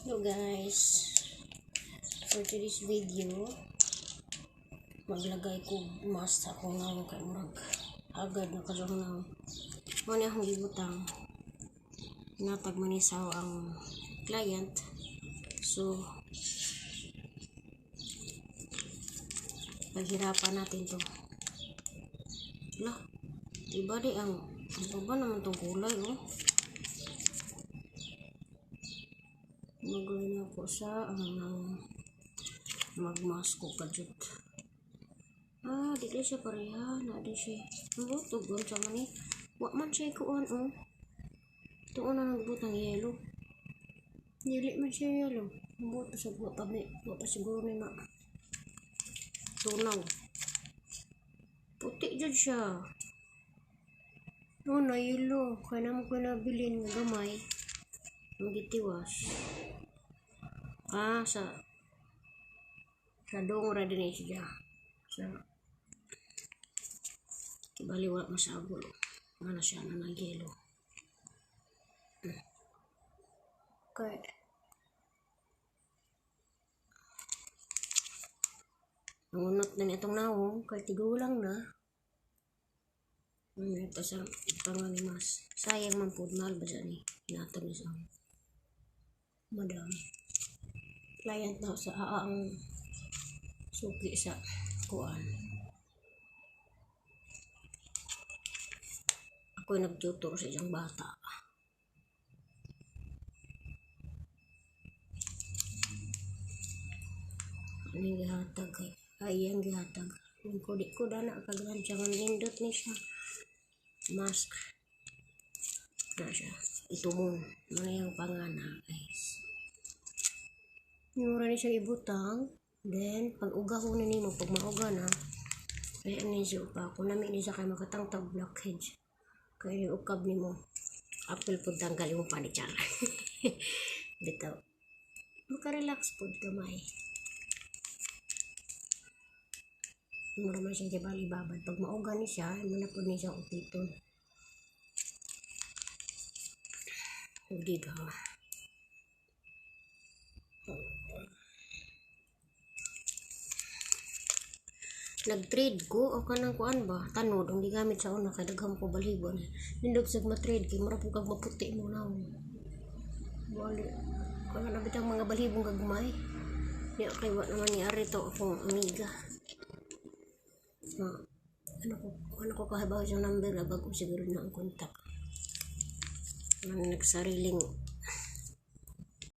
Hello guys, for today's video maglagay ko mask sa akong nawong kay murag agad na kadong nawong. Mo ni akong gibutang, natag man ni sa ang client, so paghirapan natin to. Lah, iba di ang iba naman tong kulay, oh. Magawin ako sa ang magmask ko kadyot. Ah, di di siya pareha. Na di siya. Ang butog, sa man ni. Wa man siya kuan, oh. Tuon na nagbutang yelo. Dili man siya yelo. Ang buto sa wa pa, wa pa siguro ni ma. Tunaw. Puti jud siya. Oh, na yelo. Kaya naman ko nabilin nga gamay. Ang gitiwas. Ah, sa dong ra din siya. Sa kibali wala masagol. Ano siya na nagyelo. Okay. Nangunot na itong nawong kay tigulang na. Ano ito sa pangan ni Mas. Sayang man po, mahal ba siya ni? Hinatag niya sa madam. Client na sa ang suki sa kuan. Ako'y nagtutor sa isang bata. Ano yung gihatag kay? Ay, ang gihatag. Yung ko, di ko dana kagansyangan nindot ni siya. Mask. Na siya. Itumon. Ano yung pangana, guys. Mura ni siya ibutang. Then, pag uga ko na nimo, pag mauga na, kaya ni siya upa. Kung namin ni siya kay makatangtag blackheads. Kaya yung ukab nimo, apple po tanggal yung panichar. Bitaw. Makarelax po gamay. Mura man siya bali babad. Pag mauga ni siya, muna po ni siya upiton. Hindi ba? Nag-trade ko o kanang kuan ba tanod ang gigamit sa una kay daghan ko balhibo ni nindot sa ma-trade kay mura pud kag maputi mo na wali kaya na bitang mga balhibong gagmay niya kay wa naman ni ari to akong amiga na ano ko kahibaw sa number bago siguro na ang contact nang nagsariling